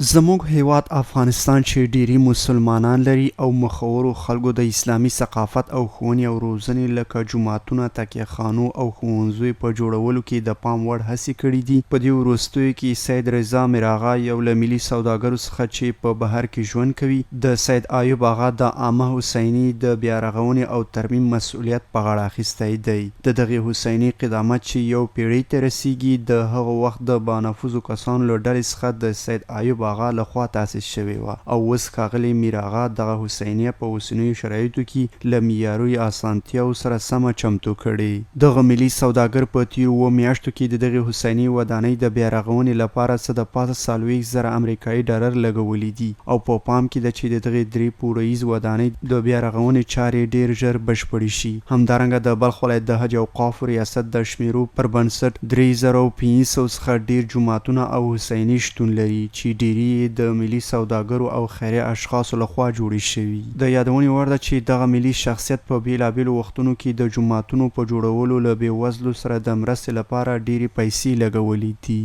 زموږ هېواد افغانستان چې ډېری مسلمانان لري او مخورو خلکو د اسلامي ثقافت او ښوونې او روزنې لکه جوماتونه، تکیه خانو او ښوونځیو په جوړولو کې د پام وړ هڅې کړې دي، په دې وروستیو کې سید رضا میرآغا یو له ملي سوداګرو څخه چې په بهر کې ژوند کوي، د سید ایوب آغا د عامه حسیني د بیارغونې او ترمیم مسؤلیت په غاړه اخیستی دی. د دغې حسیني قدامت چې یو پېړۍ ته رسیږي، د هغه وخت د بانفوذو کسانو له ډلې څخه د سید ایوب آغا له خوا تاسیس شوې وه او اوس ښاغلي میرآغا دغه حسینیه په اوسنیو شرایطو کې له معیاري اسانتیاوو سره سمه چمتو کړې. دغه ملي سوداګر په تېرو اوو میاشتو کې د دغې حسینې ودانۍ د بیارغونې لپاره څه د پاسه 40,000 امریکایي ډالر لګولي دي او په پام کې ده چې د دغې درې پوړییز ودانۍ د بیارغونې چارې ډېر ژر بشپړې شي. همدارنګه د بلخ ولایت د حج او اوقافو ریاست د شمېرو پر بنسټ، 3500 څخه ډېر جوماتونه او حسینې شتون لري چې ډېری یې د ملي سوداګرو او خیریه اشخاصو له خوا جوړې شوي. د یادونې وړ ده چې دغه ملي شخصیت په بېلابېلو وختونو کې د جوماتونو په جوړولو له بې وزلو سره د مرستې لپاره ډېرې پیسې لګولې دي.